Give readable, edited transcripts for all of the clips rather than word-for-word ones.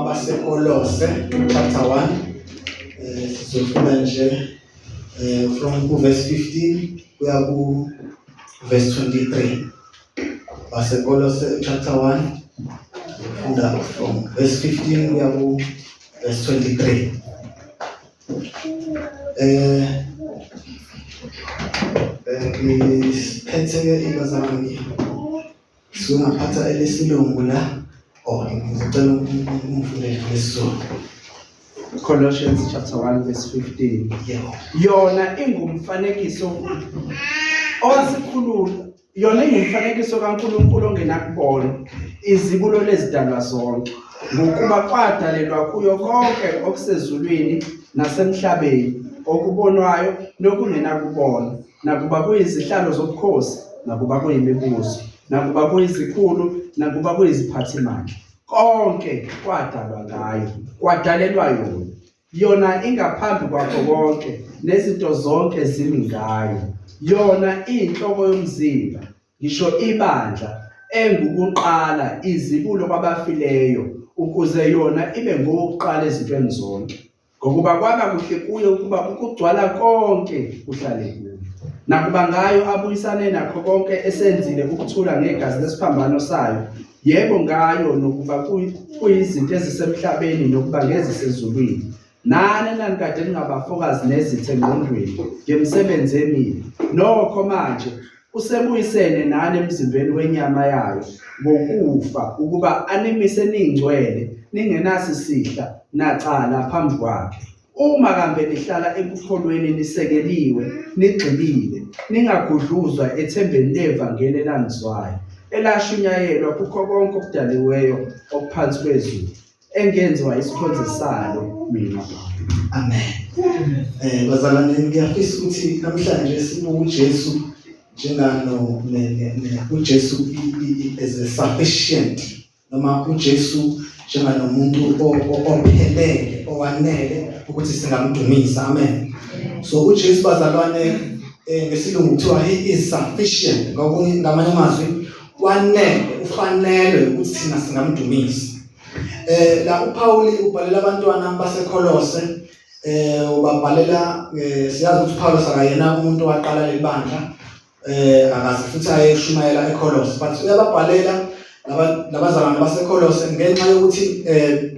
KwabaseKolose chapter 1, sizofunda nje from ku verse 15 kuya ku verse 23. BaseKolose chapter 1, sizofunda from verse 15 kuya ku verse 23. Ngisiphethe ke ibazalwane, suke ngaphatha elesilungu la. Oh, ngizocela ungifundele lesiZulu. Colossians chapter 1 verse 15. Yebo. Yona ingumfanekiso owasikhulula, yona ingumfanekiso kaNkulunkulu ongenakubona, izibulo lezidalwa zonke, ngokuba kwadalelwa kuyo konke okusezulwini nasemhlabeni, okubonwayo nokungenakubonwa, nakuba kuyizihlalo zobukhosi, nakuba kuyimibuso, nakuba kuyizikhulu, nakuba kuyiziphathimandla. Konke kwadalwa ngayo, kwadalelwa yona. Yona ingaphambi kwakho konke, nezinto zonke zimi ngayo. Yona iyinhloko yomzimba, ngisho ibandla, engukuqala izibulo kwabafileyo, ukuze yona ibe ngowokuqala ezintweni zonke. Ngokuba kwaba kuhle kuye ukuba ukugcwala konke kuhlale kuye. Nakuba ngayo abuyisane nakho konke esenzile ukuthula ngegazi lesiphambano sayo, yebo ngayo nokuba kuyizinto ezisemhlabeni nokuba ngezisezulwini. Nani nanikade ningabafokazi nezitha engqondweni ngemisebenzi emibi. Nokho manje usebuyisene nani emzimbeni wenyama yayo ngokufa, ukuba animise ningcwele, ningenasisihla nacala phambi kwakhe. Uma kambe nihlala ekukholweni nisekeliwe, nigxilile, ningagudluzwa ethembeni levangeli elanizwayo, elashunyayelwa kukho konke okudaliweyo okuphansi kwezulu, engenziwa isikhonzi salo mina. Amen. Bazalwane, ngiyafisa ukuthi namhlanje sibuke uJesu njengano uJesu as a sufficient, noma uJesu njenganomuntu ophelele, owanele ukuthi singamdumisa. Amen. So uJesu, bazalwane, ngesilungu kuthiwa he is sufficient. Ngokunye, ngamanye amazwi, wanele, ufanele ukuthi thina singamdumisa. La uPauli ubhalela abantwana baseKolose, ubabhalela. Siyazi ukuthi uPaulus akayena umuntu owaqala leli bandla, akaze futhi ayeshumayela eKolose, but uyababhalela labazalwane baseKolose ngenxa yokuthi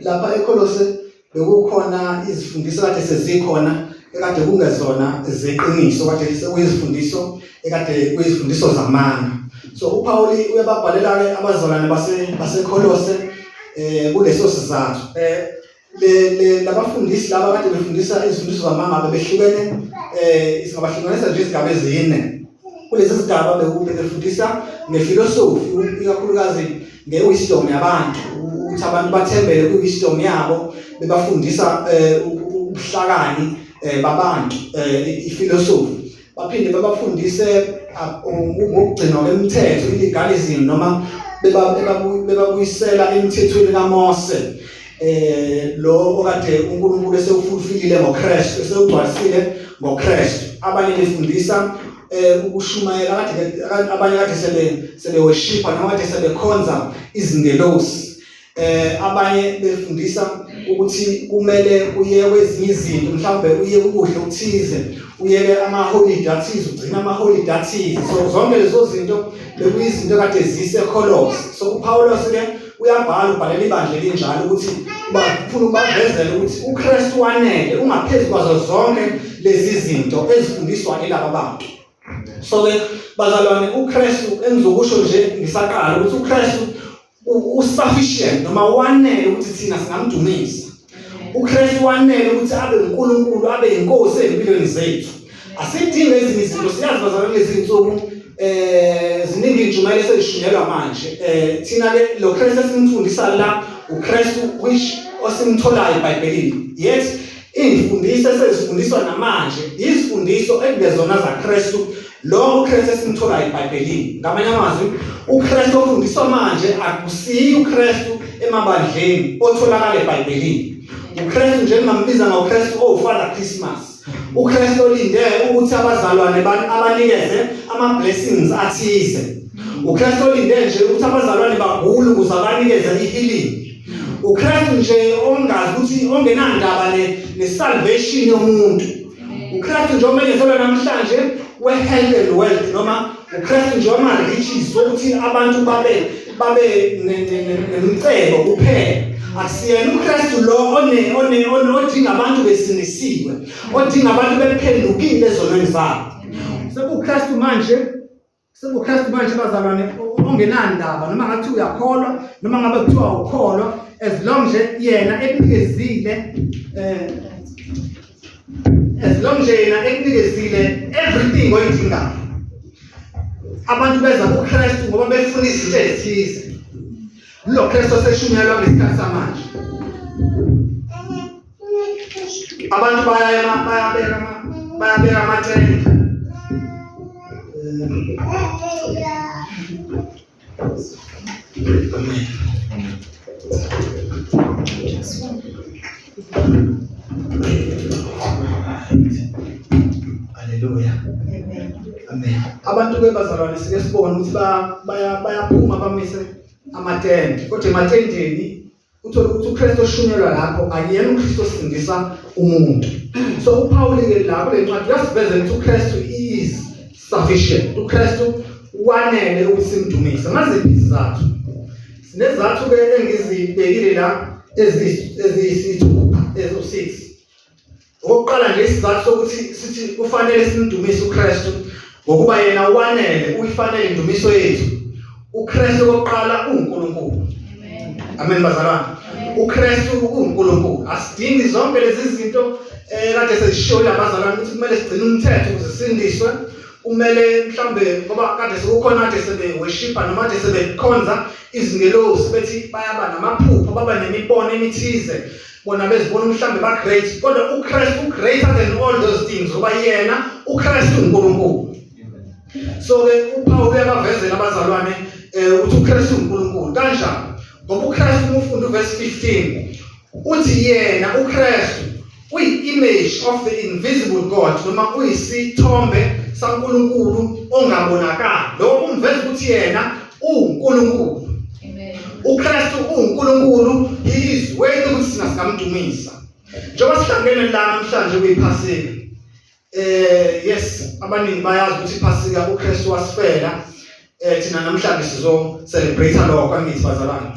lapha eKolose bekukhona izifundiso kade sezikhona ekade kungezona zeqiniso, kade sekuyizifundiso ekade kuyizifundiso zamanga. So uPauli uyababhalela ke abazalwane baseKolose kuleso sizathu. Le labafundisi laba kade befundisa izifundiso zamanga bebehlukene, singabahlukanisa nje izigaba ezine. Kulezi zigaba befundisa ngefilosofi, ikakhulukazi ngewisdom yabantu, ukuthi abantu bathembele kwi-wisdom yabo. Bebafundisa ubuhlakani babantu, ifilosofi. Baphinde babafundise ngokugcinwa kwemithetho, ilegalism, noma bebabuyisela emthethweni kaMose, lo okade uNkulunkulu esewufulfillile ngoKristu, esewugcwalisile ngoKristu. Abanye befundisa ukushumayela kade, abanye kade sebeworshipha noma kade sebekhonza izingelosi. Abanye befundisa ukuthi kumele uye kwezinye izinto, mhlawumbe uye ukudla okuthize, uyeke ama-holiday athize, ugcina ama-holiday athize. So zonke lezo zinto bekuyizinto kade ziseKolose. So uPaulos ke uyabhala, ubhalela ibandla elinjalo ukuthi bafuna ukubavezela ukuthi uKristu wanele, ungaphezu kwazo zonke lezi zinto ezifundiswa ilaba bantu. So ke bazalwane, uKristu, engizokusho nje ngisaqala ukuthi uKristu usufficient noma wanele ukuthi thina singamdumisa. uKristu wanele ukuthi abe uNkulunkulu, abe inkosi empilweni zethu. Asidinge ezinye izinto. Siyazi bazalwane, lezi insuku ziningi intshumayelo esezishunyelwa manje. Thina ke lo Kristu esimfundisa la, uKristu which osimtholayo eBhayibhelini, yet imfundiso esezifundiswa namanje izifundiso ekungezona zaKristu, lo uKristu esimtholayo eBhayibhelini. Ngamanye amazwi, uKristu ofundiswa manje akusiyi uKristu emabandleni otholakala eBhayibhelini. uKristu nje ningambiza ngoKristu owuFather Christmas, uKristu olinde ukuthi abazalwane abanikeze ama blessings athize, uKristu olinde nje ukuthi abazalwane bagule ukuze abanikeze ihealing. uKristu nje ongazi ukuthi ongenandaba ne salvation yomuntu. uKristu nje omenyezelwa namhlanje we-health and wealth, noma uKristu nje wama-riches, wokuthi abantu babe nemicebo kuphela. Akusiyena uKristu lo one one odinga abantu besindisiwe, odinga abantu bephendukile ezonweni zabo. SekuKristu manje, sekuKristu manje bazalwane, ongenandaba noma ngathi uyakholwa noma ngabe kuthiwa ukholwa, as long nje yena ekunikezile as long nje yena ekunikezile everything oyidingayo. Abantu beza kuKristu ngoba befuna izinto ezithize. Lo Kristu oseshunyelwa ngesikhathi samanje, abantu bayaya bayabeka amathende. Amen. Haleluya. Amen. Abantu ke bazalwane, sike sibone ukuthi bayaphuma bamise amatende, kodwa ematendeni uthola ukuthi uKristu oshunyelwa lapho akuyena uKristu osindisa umuntu. So uPaul ke la kule ncwadi uyasivezela ukuthi uKristu is sufficient. UKristu wanele ukuthi simdumise. Ngaziphi izizathu? Sinezathu ke engizibekile la eziyisithupha, ezu-6. Okokuqala nje, isizathu sokuthi sithi kufanele simdumise uKristu ngokuba yena wanele, uyifanele indumiso yethu. UKristu okokuqala uNkulunkulu. Amen bazalwane. UKristu uNkulunkulu. Asidingi zonke lezi zinto kade sezishiwo abazalwane ukuthi kumele sigcine umthetho ukuze sindiswe. Kumele mhlambe ngoba kade sekukhona kade sebe-worshipa noma kade sebekhonza izingelosi, bethi bayaba namaphupho, baba nemibono emithize, bona bezibona mhlambe ba great, kodwa uKristu greater than all those things ngoba yena uKristu uNkulunkulu. So ke uPaul uyabavezela abazalwane ukuthi uKristu uNkulunkulu kanjani, ngoba uKristu, uma ufunda uverse 15, uthi yena uKristu uyi-image of the invisible God, noma uyisithombe saNkulunkulu ongabonakali. Lokho kumveza ukuthi yena uNkulunkulu. UKristu uNkulunkulu, he is worthy ukuthi sina singamdumisa. Njengoba sihlangene la namhlanje kuyiphasika, yes, abaningi bayazi ukuthi iphasika uKristu wasifela. Thina namhlanje sizo celebrate lokho, angithi bazalwane?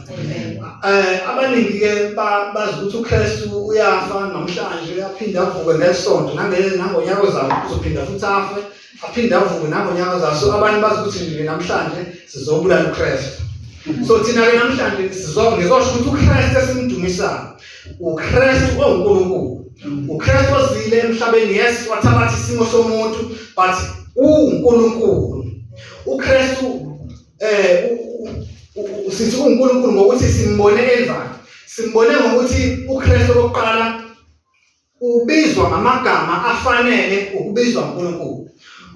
Abaningi ke bazi ukuthi uKristu uyafa namhlanje, uyaphinda avuke ngesonto, nangonyaka ozayo uzophinda futhi afe, aphinde avuke nangonyaka ozayo. So abanye bazi ukuthi nje namhlanje sizobulala uKristu. So thina ke namhlanje ngizosho ukuthi uKristu esimdumisayo uKristu onguNkulunkulu, uKristu ozile emhlabeni. Yes, wathabatha isimo somuntu, but uNkulunkulu uKristu. Sithi uNkulunkulu ngokuthi simbone enzani? Simbone ngokuthi uKristu okokuqala ubizwa ngamagama afanele ukubizwa uNkulunkulu.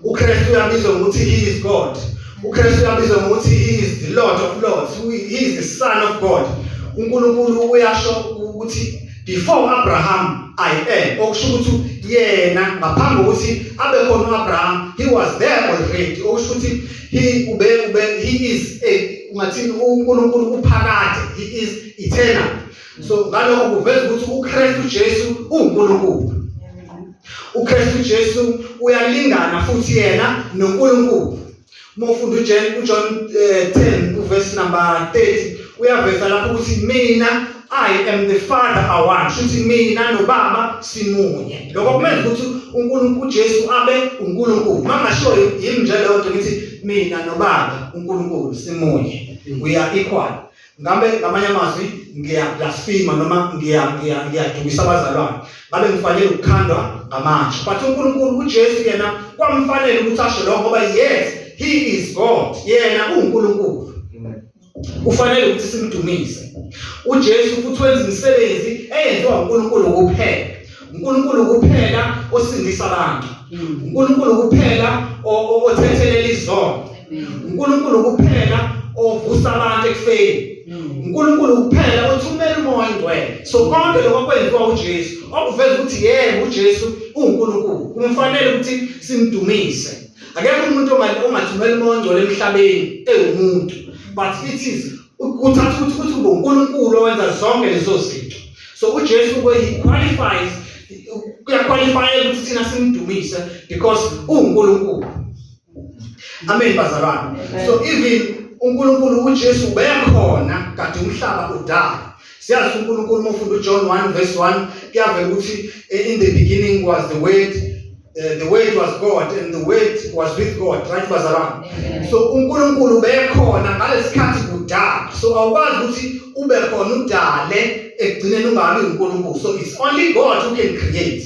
uKristu uyabizwa ngokuthi he is God. uKristu uyabizwa ngokuthi he is the Lord of Lords, he is the Son of God. uNkulunkulu uyasho ukuthi before Abraham I am, okusho ukuthi yena ngaphambi kokuthi abe khona uAbraham, he was there already, okusho ukuthi he ube ube he is a, ungathini, uNkulunkulu uphakade, he is eternal. So ngalokho kuveza ukuthi uKristu Jesu uNkulunkulu. uKristu Jesu uyalingana futhi yena noNkulunkulu. Uma ufunda uJohn 10 uverse number 30, uyaveza lapho ukuthi mina, I am the Father are one, shuthi mina noBaba simunye. Lokho kumenza ukuthi uNkulunkulu Jesu abe uNkulunkulu. Mangasho yimi nje leyo nto, ngithi mina noBaba uNkulunkulu simunye, we are equal, ngabe ngamanye amazwi ngiyablasphema noma ngiyadukisa abazalwane, ngabe ngifanele ukukhandwa ngamatshe. But uNkulunkulu uJesu yena kwamfanele ukuthi asho lokho ngoba yes, he is God, yena uNkulunkulu, kufanele ukuthi simdumise uJesu. Futhi wenza imisebenzi eyenziwa uNkulunkulu kuphela. uNkulunkulu kuphela osindisa abantu, uNkulunkulu kuphela othethelela izono, uNkulunkulu kuphela ovusa abantu ekufeni, uNkulunkulu kuphela othumela uMoya oNgcwele. So konke lokho kwenziwa uJesu, okuveza ukuthi yebo, uJesu uNkulunkulu, kumfanele ukuthi simdumise. Akekho umuntu ongathumela uMoya oNgcwele emhlabeni ewumuntu, but it is Kuthatha ukuthi uNkulunkulu owenza zonke lezo zinto. So uJesu he qualifies, kuyaqualify ukuthi thina simdumise because uNkulunkulu. Amen bazalwane. So even uNkulunkulu uJesu ubekhona kade umhlaba udala. Siyazi uNkulunkulu uma ufunda uJohn 1 verse 1 kuyavela ukuthi in the beginning was the word, the word was God and the word was with God, right bazalwane? So uNkulunkulu ubekhona ngalesikhathi kudala. So awukwazi ukuthi ube khona udale ekugcineni ungabi uNkulunkulu. So it's only God who can create.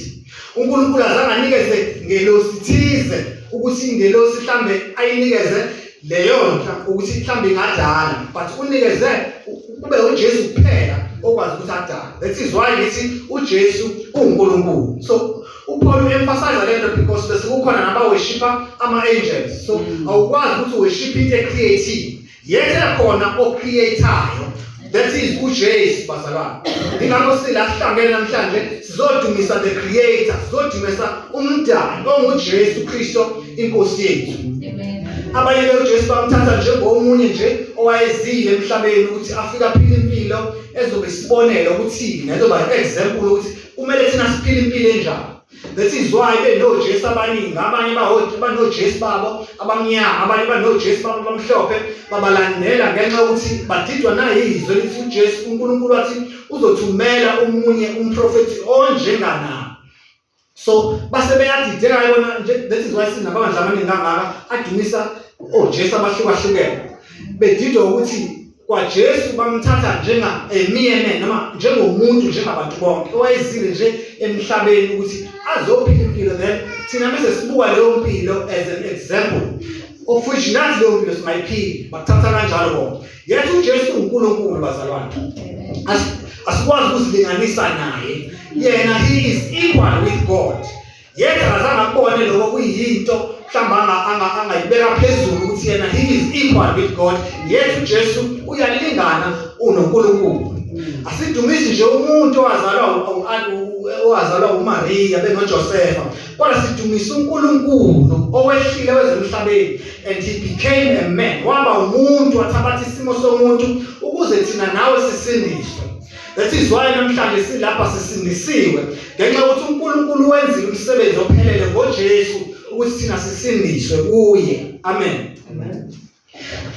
uNkulunkulu azange anikeze ngelosi thize ukuthi ingelosi mhlambe ayinikeze leyo nto ukuthi mhlambe ingadala, but unikeze kube uJesu kuphela okwazi ukuthi adale. That is why ngithi uJesu uNkulunkulu. So uPaul emphasize lento because bese kukhona nabaworshipa ama-angels. So awukwazi ukuthi worship into ecreative yethe khona ocreatayo, that is uJesu bazalwane. Ingakho sila sihlangene namhlanje sizodumisa the creator, sizodumisa umdali onguJesu Kristo inkosi yethu. Abanye beJesu bamthatha njengomunye nje owayezile emhlabeni ukuthi afike aphile impilo ezobe isibonelo ukuthi nezoba example ukuthi kumele thina siphile impilo enjani. That is why benoJesu abaningi, abanye banoJesu babo abamnyama, abanye banoJesu babo abamhlophe, babalandela ngenxa yokuthi badidwa nayizwe lithi uJesu uNkulunkulu wathi uzothumela omunye umprofethi onjenganabo. So base beyadideka yona nje. That is why sinabandla amaningi kangaka adumisa oJesu abahlukahlukene, bedidwa ukuthi kwaJesu bamthatha njenga a mere man noma njengomuntu njengabantu bonke owayezile nje emhlabeni ukuthi azophila impilo, then thina bese sibuka leyo mpilo as an example of which nathi leyo mpilo singayiphili. Bakuthatha kanjalo bona. Yethu uJesu uNkulunkulu bazalwane, asikwazi ukuzilinganisa naye. Yena he is equal with God, yethu akazange akubone lokho kuyinto mhlawumbe angayibeka phezulu ukuthi yena he is equal with God. Yethu uJesu uyalingana unoNkulunkulu. Asidumisi nje umuntu owazalwa uMaria benoJosepha, kodwa sidumisa uNkulunkulu owehlile wezemhlabeni and he became a man, waba umuntu, wathabatha isimo somuntu ukuze thina nawe sisindiswe. That is why namhlanje silapha sisindisiwe, ngenxa yokuthi uNkulunkulu wenzile umsebenzi ophelele ngoJesu ukuthi thina sisindiswe kuye. Amen. Amen.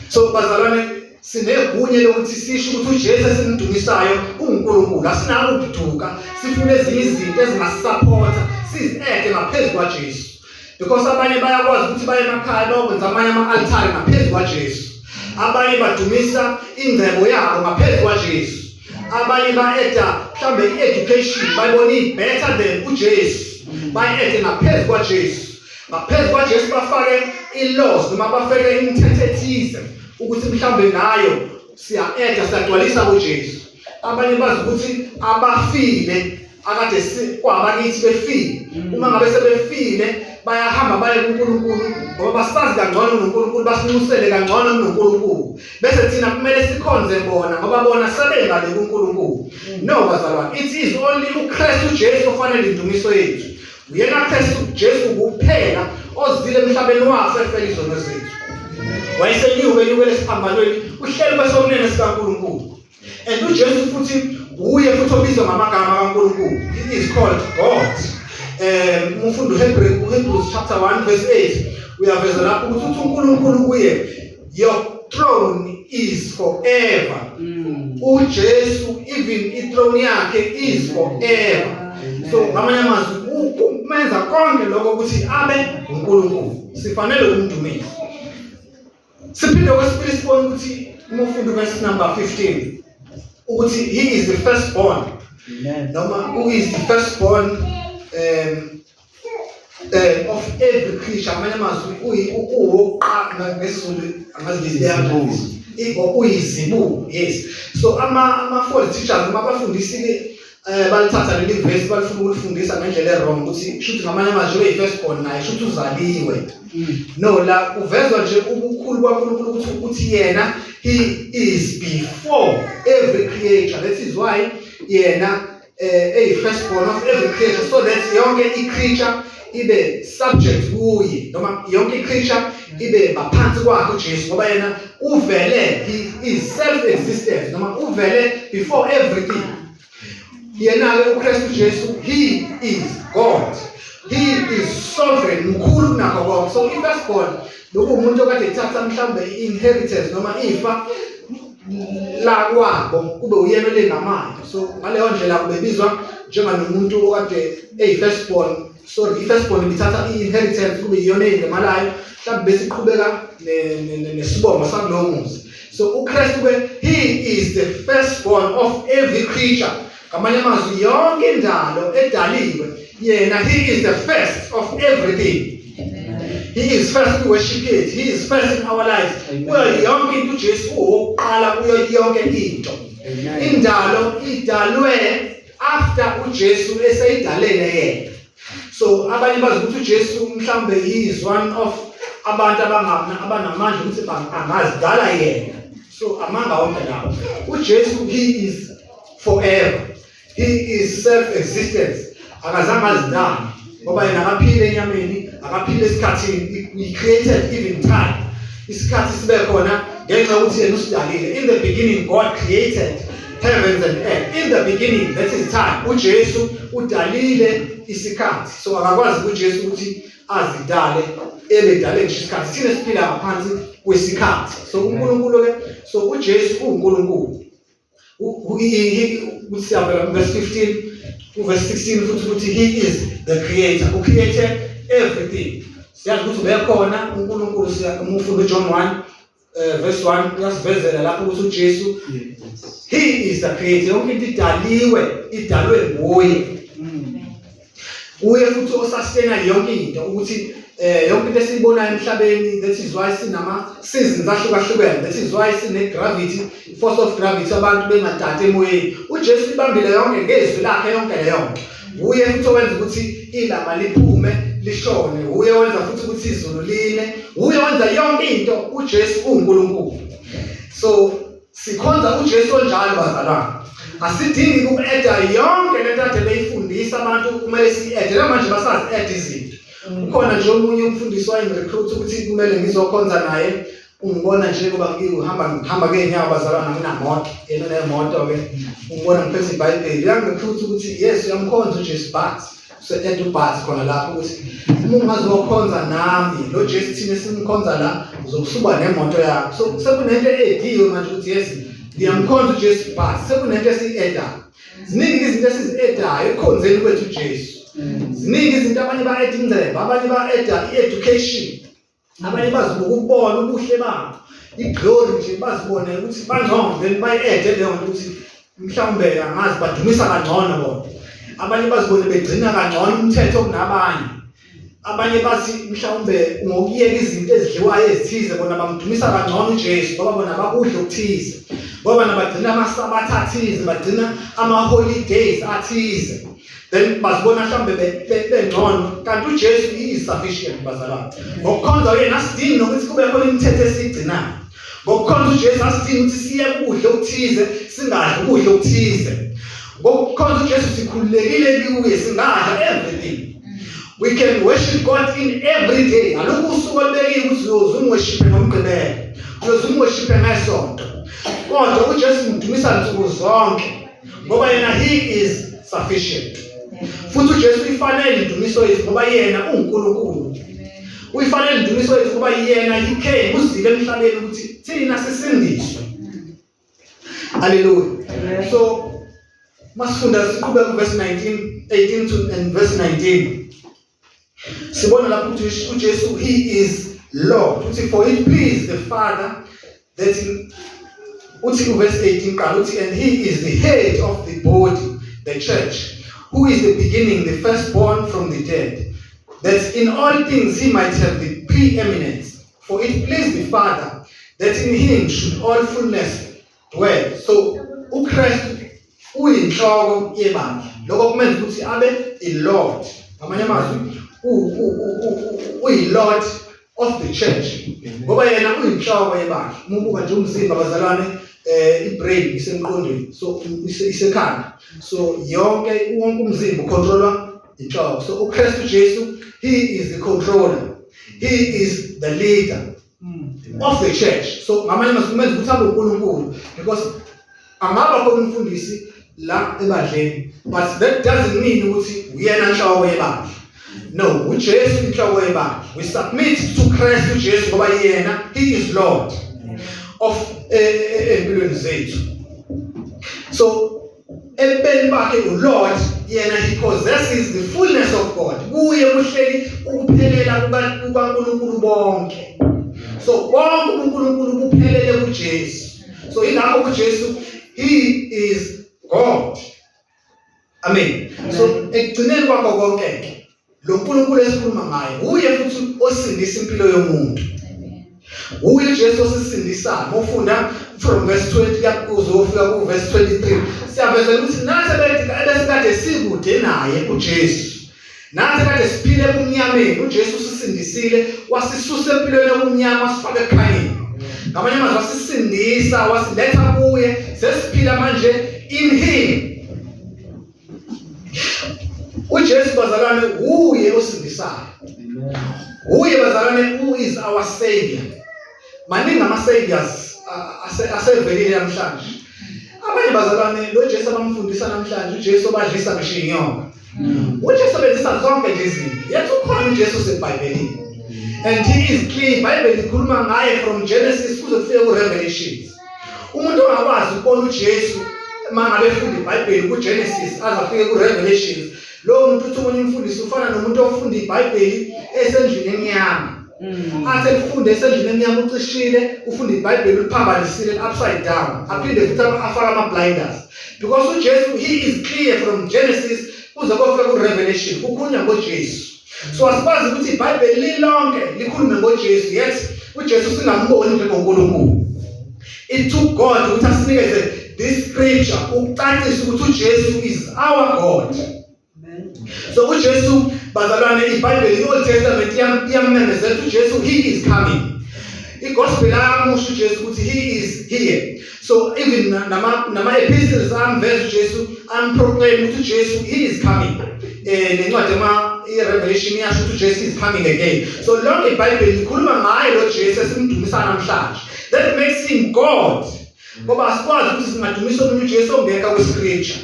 So bazalwane, sinegunya lokuthi sisho ukuthi uJesu esimdumisayo uNkulunkulu. Asinako ukuduka sifune ezinye izinto ezingasupporta sizi-add ngaphezu kwaJesu, because abanye bayakwazi ukuthi baye emakhaya bayokwenza amanye ama-altare ngaphezu kwaJesu. Abanye badumisa ingcebo yabo ngaphezu kwaJesu. Abanye ba-adda mhlawumbe i-education, bayibona i-better than uJesu, bayi-adde ngaphezu kwaJesu. Ngaphezu kwaJesu bafake i-laws noma bafake imithetho ethize ukuthi mhlawumbe ngayo siya-adda, siyagcwalisa kuJesu. Abanye bazi ukuthi abafile akade kwabakithi befile, uma ngabe sebefile bayahamba baye kuNkulunkulu ngoba basazi kangcono kunoNkulunkulu, basinxusele kangcono kunoNkulunkulu, bese thina kumele sikhonze bona ngoba bona sebengale kuNkulunkulu. No bazalwane, it is only uKristu Jesu ofanele indumiso yethu. Uyena Kristu Jesu kuphela ozile emhlabeni wafa efela izono zethu, wayesenyuka enyukele esiphambanweni, uhleli kwesokunene sikaNkulunkulu. And uJesu futhi uye futhi obizwa ngamagama kaNkulunkulu. He is called God. Umfundo uHebrews chapter 1 verse 8 uyaveza lapho ukuthi uthi uNkulunkulu kuye, "Your throne is forever." UJesu even ithrone yakhe is forever. So ngamanye amazwi kumenza konke lokho ukuthi abe uNkulunkulu, sifanele ukumdumisa. Siphinde kwesibili sibone ukuthi uma ufunda verse number 15 ukuthi he is the firstborn. Amen. Noma who is the firstborn of every creature. Amanye amazwi uwokuqala, ngesiZulu angazi. Izibulo. Uyizibulo, yes. So ama false teachers noma abafundisi ke balithatha leli verse balifuna ukulifundisa ngendlela e-wrong ukuthi shuthi ngamanye amazwi uyi firstborn naye shuthi uzaliwe. No, la kuvezwa nje ubukhulu kwaNkulunkulu ukuthi yena he is before every creature. That is why yena eyi firstborn of every creature, so that yonke i-creature ibe subject kuye, noma yonke i-creature ibe ngaphansi kwakhe uJesu, ngoba yena uvele, he is self existent, noma uvele before everything. Yena-ke uKristu Jesu, he is God, he is sovereign, mkhulu kunakho konke. So i-firstborn lokuwumuntu okade ethatha mhlawumbe i-inheritance noma ifa lakwabo, kube uyena olengamayo. So ngaleyo ndlela ubebizwa njenganomuntu okade eyi-firstborn. Sorry, i-firstborn ibithatha i-inheritance kube iyona eyingemalayo, mhlawumbe bese iqhubeka nesibongo sakulowo muzi. So uKristu ke, he is the firstborn of every creature. Ngamanye amazwi, yonke indalo edaliwe, yena he is the first of everything. He is first in worship yethu, he is first in our lives. Kuyo yonke into uJesu uwokuqala, kuyo yonke into. Indalo idalwe after uJesu eseyidalele yena. So abanye bazi ukuthi uJesu mhlambe he is one of abantu abanamandla ukuthi angazidala yena. So amanga wonke lawo. uJesu, he is forever, he is self existence, akazange azidale, ngoba yena akaphile enyameni, akaphile esikhathini. He created even time. Isikhathi sibe khona ngenxa yokuthi yena usidalile. In the beginning God created heavens and earth. In the beginning, that is time. uJesu udalile isikhathi. So akakwazi uJesu ukuthi azidale ebedale ngisho isikhathi. Thina siphila ngaphansi kwesikhathi. So uNkulunkulu ke, so uJesu uNkulunkulu. Ukuthi siyavela verse 15, uverse 16 futhi, ukuthi he is the creator who created everything. Siyazi ukuthi ubekhona uNkulunkulu. Uma ufunda uJohn 1 verse 1, uyasivezela lapho ukuthi uJesu, he is the creator. Yonke into idaliwe, idalwe nguye. Uye futhi osustaina yonke into, ukuthi yonke into esiyibonayo emhlabeni. That is why sinama seasons ahlukahlukene, that is why sine gravity, force of gravity, abantu bengatati emoyeni. uJesu ibambile yonke ngezwi lakhe yonke leyo nto. Uye futhi owenza ukuthi ilanga liphume lishone, uye wenza futhi ukuthi izulu line, uye wenza yonke into. uJesu uNkulunkulu. So sikhonza uJesu onjalo, bazalwane. Asidingi uku-adda yonke lento ade beyifundisa abantu, kumele si-adde. Manje basazi-adda izinto. Ukhona nje omunye umfundisi wayengirecruit ukuthi kumele ngizokhonza naye. Ungibona nje ngoba ngihamba, ngihamba ngeenyawo, bazalwane, anginamoto. Yena unemoto ke. Ungibona ngiphethe iBhayibheli, uyangirecruit ukuthi yes, uyamkhonza uJesu, but se-add u-but khona lapho, ukuthi uma ungazokhonza nami lo Jesu thina esimkhonza la, uzokusuba nemoto yakho. So sekunento e-addiwe manje ukuthi yes, ngiyamkhonza uJesu, but sekunento esiyi-addayo. Ziningi izinto esizi-addayo ekukhonzeni kwethu uJesu. Ziningi izinto. Abanye ba-adda ingcebo, abanye ba-adda i-education, abanye bazibuka ukubona ubuhle babo, iglory nje, bazibone ukuthi bangcono, then bayi-adde leyo nto ukuthi mhlawumbe angazi badumisa kangcono bona. Abanye bazibone begcina kangcono umthetho kunabanye. Abanye bathi mhlawumbe ngokuyeka izinto ezidliwayo ezithize, bona bamdumisa kangcono uJesu ngoba bona bakudla okuthize, ngoba bona bagcina amasabatha athize, bagcina ama-holidays athize, then bazibona mhlawumbe bengcono. Kanti uJesu is sufficient, bazalwane. Ngokukhonza yena asidingi nokuthi kube khona imithetho esiyigcinayo. Ngokukhonza uJesu asidingi ukuthi siye ukudla okuthize, singadli ukudla okuthize. Ngokukhonza uJesu sikhululekile kuye, singadla everything. We can worship God in every day. Alukho usuku olubekiwe ukuthi uyoze umworship ngomgqibelo, uyoze umworship ngesonto, kodwa uJesu umdumisa nsuku zonke ngoba yena he is sufficient. Futhi uJesu uyifanele indumiso yethu ngoba yena uNkulunkulu. Uyifanele indumiso yethu ngoba yena he came, uzile emhlabeni ukuthi thina sisindiswe. Haleluya. So masifunda siqhubeka kuverse 19, 18 to and verse 19, sibona lapho ukuthi uJesu, he is Lord. Uthi, "For it pleased the Father that in," uthi uverse 18 qala, uthi, "And he is the head of the body, the church, who is the beginning, the firstborn from the dead, that in all things he might have the preeminence. For it pleased the Father that in him should all fullness dwell." So uKristu uyinhloko yebandla. Lokho kumenza ukuthi abe i-Lord. Ngamanye amazwi, uyi-Lord of the church ngoba yena uyinhloko yebandla. Uma ubuka nje umzimba, bazalwane, ibrain isemqondweni, so isekhanda. So yonke, wonke umzimba ucontrolwa Inhloko. So uKristu Jesu, he is the controller, he is the leader of the church. So ngamanye amazwi kumele ukuthi abe uNkulunkulu, because angaba khona umfundisi la ebandleni, but that doesn't mean ukuthi uyena inhloko yebandla. No, uJesu inhloko yebandla. We submit to Christ uJesu ngoba yena, he is Lord of empilweni zethu. So ebeni bakhe uLord, yena he possesses the fullness of God. Kuye kuhleli ukuphelela kukaNkulunkulu bonke. So bonke uNkulunkulu buphelele kuJesu. So ingakho kuJesu, he is God. Amen. So ekugcineni kwakho konke ke, lo nkulunkulu esikhuluma ngaye uye futhi osindisa impilo yomuntu. Uye uJesu osisindisayo. Ufunda from verse 20 kuzofika ku verse 23, siyavezela ukuthi nathi ebesikade sikude naye uJesu, nathi kade siphile ebumnyameni, uJesu usisindisile, wasisusa empilweni yobumnyama, wasifaka ekukhanyeni. Ngamanye amazwi, wasisindisa, wasiletha kuye, sesiphila manje in him. uJesu, bazalwane, uye osindisayo. Uye, bazalwane, who is our savior. Maningi ama saviors asevelile namhlanje. Abanye, bazalwane, lo Jesu abamfundisa namhlanje, uJesu obadlisa ngisho inyoka, uJesu obenzisa zonke nje izinto. Yethu ukhona uJesu oseBhayibhelini and he is clear. iBhayibheli likhuluma ngaye from Genesis kuze kufike ku Revelations. Umuntu ongakwazi ukubona uJesu mangabe efunda iBhayibheli kuGenesis aze afike kuRevelations, lowo muntu, uthi omunye umfundisi, ufana nomuntu ofunda iBhayibheli esendlini emnyama. Athi elifunde esendlini emnyama, ucishile, ufunda iBhayibheli uliphambanisile, upside down, aphinde futhi afake ama-blinders, because uJesu, he is clear from Genesis kuze kofika ku-Revelation, kukhulunywa ngoJesu. So asikwazi ukuthi iBhayibheli lilonke likhulume ngoJesu, yet uJesu singamboni njengoNkulunkulu. It took God ukuthi asinikeze this scripture ukucacisa ukuthi uJesu is our God. So uJesu, bazalwane, iBhayibheli, i-Old Testament iyamemezela ukuthi uJesu, he is coming. Igospel ayamusho uJesu ukuthi he is here. So even nama epistles amveza uJesu, amproclaim ukuthi uJesu, he is coming. Nencwadi ema iRevelation iyasho ukuthi uJesu is coming again. So lonke iBhayibheli likhuluma ngaye lo Jesu esimdumisa namhlanje. That makes him God, ngoba asikwazi ukuthi singadumisa omunye uJesu ongekho kwiscripture.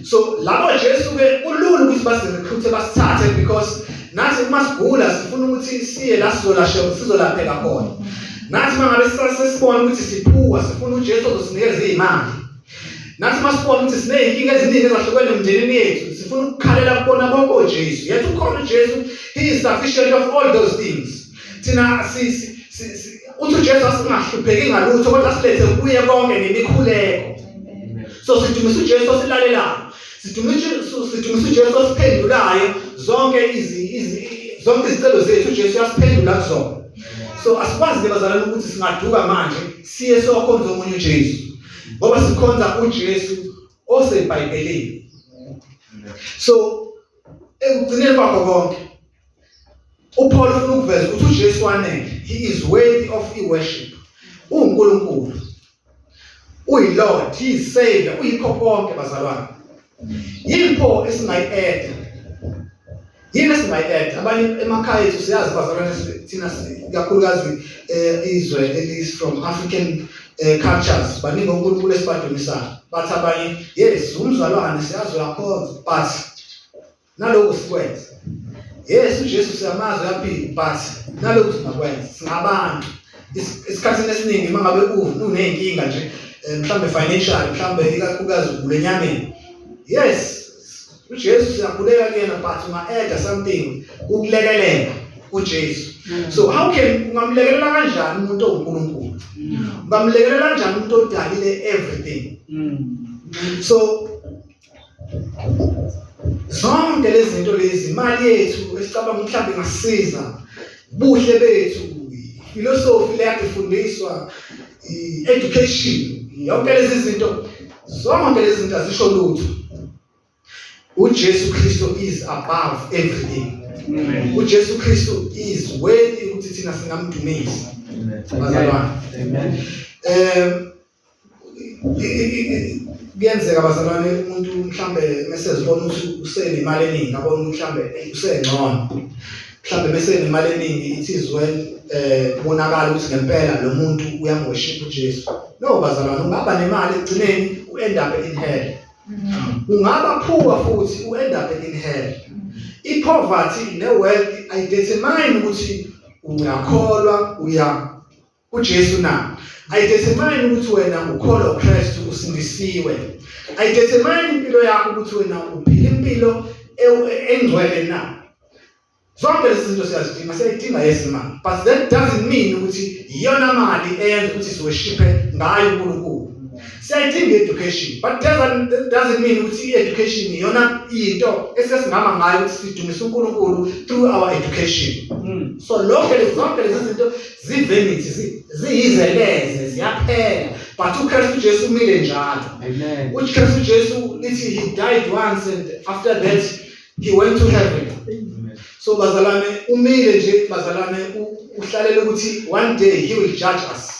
So labo Jesu ke kulula ukuthi basirecruit, basithathe, because nathi uma sigula sifuna ukuthi siye la sizolapheka khona. Nathi mangabe sesibona ukuthi siphuwa, sifuna uJesu ozosinikeza izimali. Nathi masibona ukuthi sineyinkinga eziningi ezahlukene emndenini yethu, sifuna ukukhalela kubona bonke oJesu. Yethu ukhona uJesu, he is sufficient of all those things. Thina si uthi uJesu asingahlupheki ngalutho, kodwa silethe kuye konke ngemikhuleko. So sidumisa uJesu osilalelayo, sidumisa uJesu osiphendulayo zonke izicelo zethu. uJesu uyasiphendula kuzona. So asikwazi ke, bazalwane, ukuthi singaduka manje siye sokhonza omunye uJesu, ngoba sikhonza uJesu oseBhayibhelini. So ekugcineni kwakho konke, uPaul ufuna ukuveza ukuthi uJesu wanele, he is worthy of i-worship. UNkulunkulu uyi-Lord, he is Savior, uyikho konke, bazalwane. Yipho esingayi-add? Yini esingayi-add? Abanye emakhaya ethu siyazi, bazalwane, thina kakhulukazi izwe elis from African cultures, baningi onkulunkulu esibadumisayo. Bathi abanye, yes, umzalwane siyazi uyakhonza, but nalokhu sikwenza. Yes, uJesu siyamazi uyaphila, but nalokhu singakwenza. Singabantu. Esikhathini esiningi uma ngabe uney'nkinga nje, mhlambe financial, mhlambe ikakhulukazi ugula enyameni, yes, uJesu siyakhuleka kuyena, but unga-add something ukulekelela uJesu. So how can ungamlekelela kanjani umuntu owuNkulunkulu? Ungamlekelela kanjani umuntu odalile everything? So zonke lezi zinto lezi, imali yethu esicabanga mhlawumbe ingasiza, buhle bethu, philosophy le ifundiswa, education, yonke lezi zinto, zonke lezi zinto azisho lutho. uJesu Kristu is above everything. uJesu Kristu is worthy ukuthi thina singamdumisa, bazalwane. Amen. Kuyenzeka bazalwane umuntu mhlambe mesezibona ukuthi usenemali eningi abona ukuthi mhlambe usengcono. Mhlambe bese nemali eningi it is when kubonakala ukuthi ngempela lo muntu uyamworship uJesu. No bazalwane ungaba nemali ekugcineni u-end up in hell. Ungaba poor futhi u-end up in hell. I-poverty ne-wealth ayidetermine ukuthi uyakholwa uya kuJesu na. Ayidetermine ukuthi wena ukholwa uKristu usindisiwe. Ayidetermine impilo yakho ukuthi wena uphila impilo engcwele na. Zonke lezi zinto siyazidinga, siyayidinga yes imali. But that doesn't mean ukuthi iyona mali eyenza ukuthi siworshiphe ngayo uNkulunkulu. Siyayidinga i-education, but doesn't mean ukuthi i-education iyona into esesingama ngayo ukuthi sidumise uNkulunkulu through our education. So lonke lezi zonke lezi zinto zivanity, ziyizeleze, ziyaphela. But uKristu Jesu umile njalo. Amen. UKristu Jesu lithi he died once and after that he went to heaven. Amen. So bazalwane umile nje bazalwane uhlalela ukuthi one day he will judge us.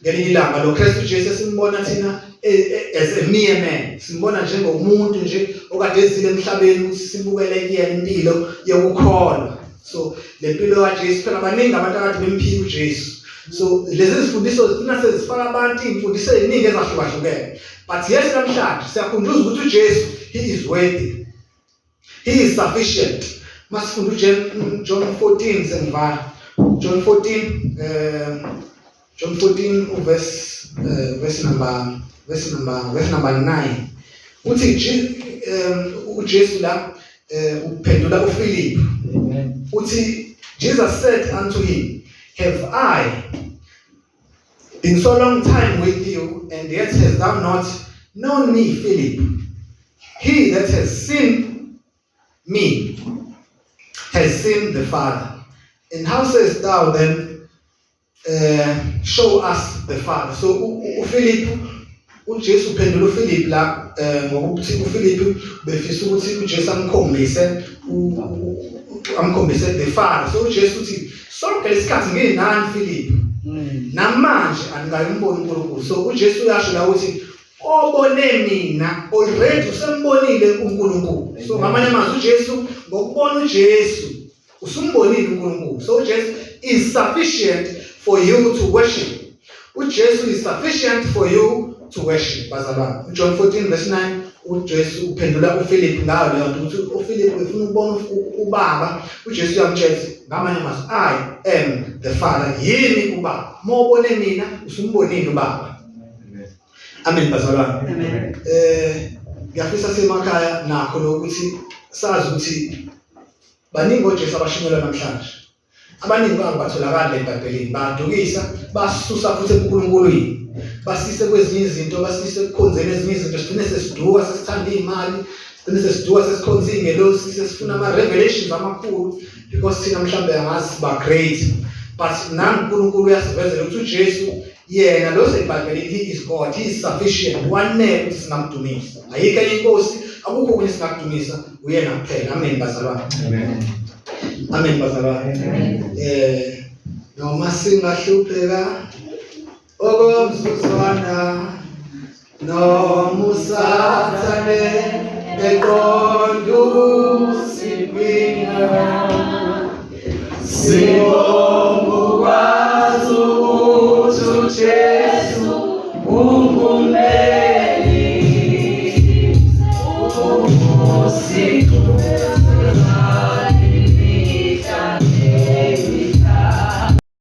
Ngelinye ilanga lo Kristu Jesu esimbona thina as a mere man, simbona njengomuntu nje okade ezile emhlabeni ukuthi sibukele kuyena impilo yokukholwa. So le mpilo kaJesu phela baningi abantu akade bemphika uJesu. So lezi zifundiso zigcina sezifaka abantu imfundiso eziningi ezahlukahlukene. But yes namhlanje siyakhunjuzwa ukuthi uJesu he is worthy. He is sufficient. Masifunda uJohn 14 sengivala. John 14 John 14 verse verse number verse number verse number 9. Uthi uJesu la uphendula uPhilip. Amen. Uthi Jesus said unto him, have I been so long time with you, and yet hast thou not known me, Philip? He that has seen me has seen the Father. And how sayest thou then, show us the Father? So uPhilip, uJesu uphendula uPhilip la ngokuthi uPhilip befisa ukuthi uJesu amkhombise amkhombise the Father. So uJesu uthi sonke lesikhathi nginani Philip, namanje anikayimboni uNkulunkulu. So uJesu uyasho la ukuthi obone mina already usembonile uNkulunkulu. So ngamanye amazwi uJesu ngokubona uJesu usumbonile uNkulunkulu. So uJesu is sufficient for you to worship. uJesu is sufficient for you to worship bazalwane. John 14 verse 9 uJesu uphendula uPhilip ngayo leyo nto ukuthi uPhilip ufuna ukubona ubaba. uJesu uyamtshela ngamanye amazwi I am the Father, yimi ubaba. Mawubone mina usumbonile ubaba. Amen bazalwane. Amen. Ngiyafisa semakhaya nakho lokuthi sazi ukuthi baningi oJesu abashunyelwa namhlanje. Abaningi babo batholakala eBhayibhelini, badukisa, basusa futhi eNkulunkulwini. Basise kwezinye izinto, basise ekukhonzeni ezinye izinto, sigcine sesiduka sesithanda imali, sigcine sesiduka sesikhonza ingelosi, sesifuna ama revelations amakhulu because thina mhlambe angazi ba great. But naNkulunkulu uyasivezela ukuthi uJesu yena lo seBhayibhelini he is God, he is sufficient. Wanele ukuthi singamdumisa. Ayikho enye inkosi, akukho okunye singakudumisa, uyena kuphela. Amen bazalwane. Amen. Amen bazalwane. Noma singahlupheka okomzuzwana noma uSathane eqonda usigwina, sibonga